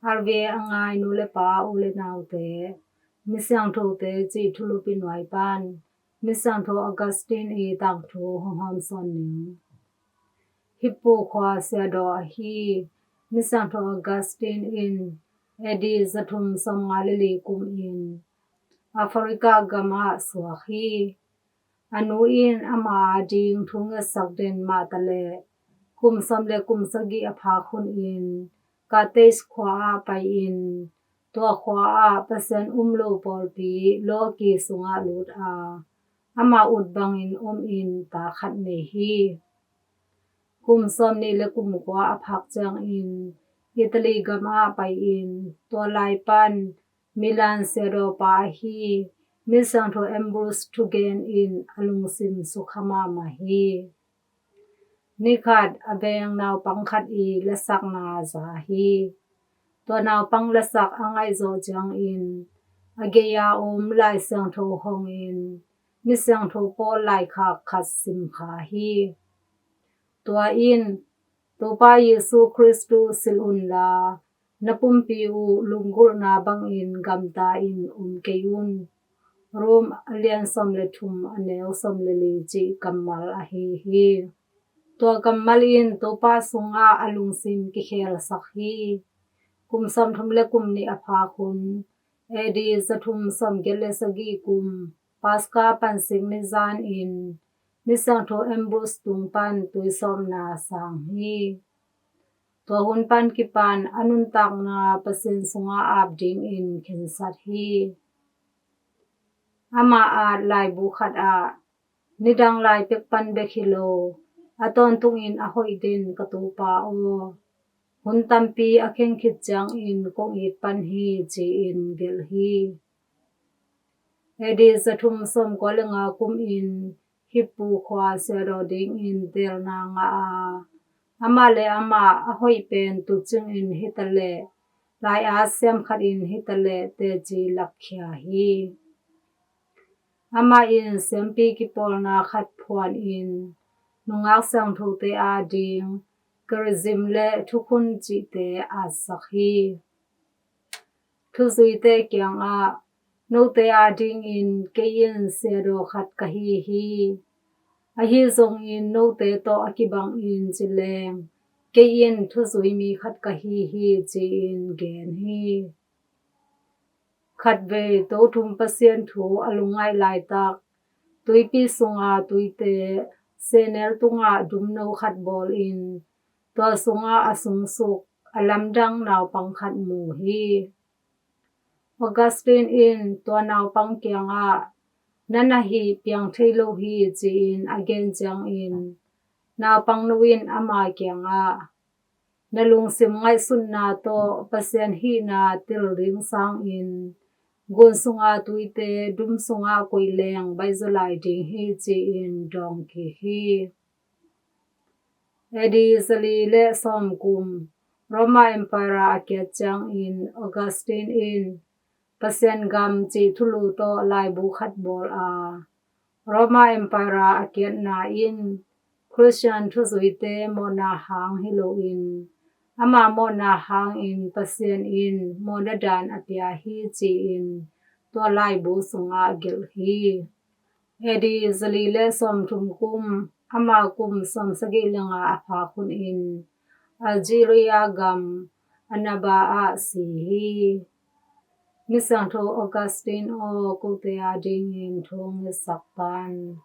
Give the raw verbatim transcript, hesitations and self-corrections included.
R V A a ngai nu le pa, u le naute, Misiangthote cih thulupi nuai pan Misiangtho Augustine i tangthu hong hawmsawn ning. Hippu khua siadaw ahi Misiangtho Augustine in A D zathum sawmnga le li kumin Africa gamah suak hi. A nu in ama ading thu ngetsak den mah taleh kum sawm le kum sagih a phak hunin Carthage khua ah pai-in tua khua ah Pasian um lo pawlpi lawki sungah lut a, ama ut bangin omin ta khat nei hi. Kum sawmnih le kum kua a phak ciangin Italy gamah pai-in tua lai pan Milan siadawpa ahi Misiangtho Ambrose thugen in a lungsim sukha mahmah hi. Nikhat a veng naupang khat i lasakna za hi. Tua naupang lasak a ngaihzawh ciangin a gei-a om Lai Siangtho hongin Misiangtho Paul laikhak khat simkha hi. Tua in, Topa Jesu Khristu silh unla, na pumpi uh lunggulhna bangin gamta-in um kei un. Rome a lian sawm le thum a neu sawm le li cih kammal ahi hi. Tua kammal in Topa sungah a lungsim kikhelsak hi. Kum sawmthum le kum nih a phak hun, A D zathum sawmgiat le sagih kum, Paska pansik ni zanin Misiangtho Ambrose tung pan tuisawpna sang hi. Tua hun pan kipan a nuntakna Pasian sungah ap dingin khensat hi. Ama at laibu khat ah, nidang lai pek pan bek hi lo, a tawntungin a hoih den ka Topa aw, hun tampi a kheng khit ciangin kong it pan hi, ci-in gelh hi. A D zathum sawmkua le nga kumin Hippu khua siadaw dingin teelna ngah a, amah le amah a hoih pen tucingin hitaleh, lai-at siam khatin hitaleh teci lakkhia hi. Amah in siampi kipawlna khat phuanin nungak siangthote ading charism le thukhun cihte atsak hi. Thuzuite kiangah, note adingin kei in siadaw khat ka hi hi. Ahi zongin note tawh a kibangin ci leng, kei in thuzui mi khat ka hi hi, ci-in gen hi. Khatvei Tothum Pasian thu a lungngaih laitak, tuipi sunga tuite sehnel tungah dumno khat bawlin, tua sungah a sungsuk a lamdang naupang khat mu hi. Augustine in tua naupang kiangah, na na hih piang thei lo hi, ci-in a gen ciangin, naupangno in ama kiangah, na lungsim ngaihsutna tawh Pasian hihna tel ding sangin gun sunga tuite dum sungah koih leng baihzaw lai ding hi, ci-in dawng kik hi. A D zali le sawm kum, Roma Empire a kiat ciangin Augustine in Pasian gam cih thulu tawh laibu khat bawl a, Roma Empire a kiatna in Khristian thuzuite mawhna hang hi loin, ama mawhna hangin Pasian in mawhna dan a pia hi, ci-in tua laibu sungah gelh hi. A D zali le sawmthum kum, ama kum sawmsagih le nga a phak hunin Algeria gam Annaba ah si hi. Misiangtho Augustine aw, kote adingin thu hong ngetsak tan.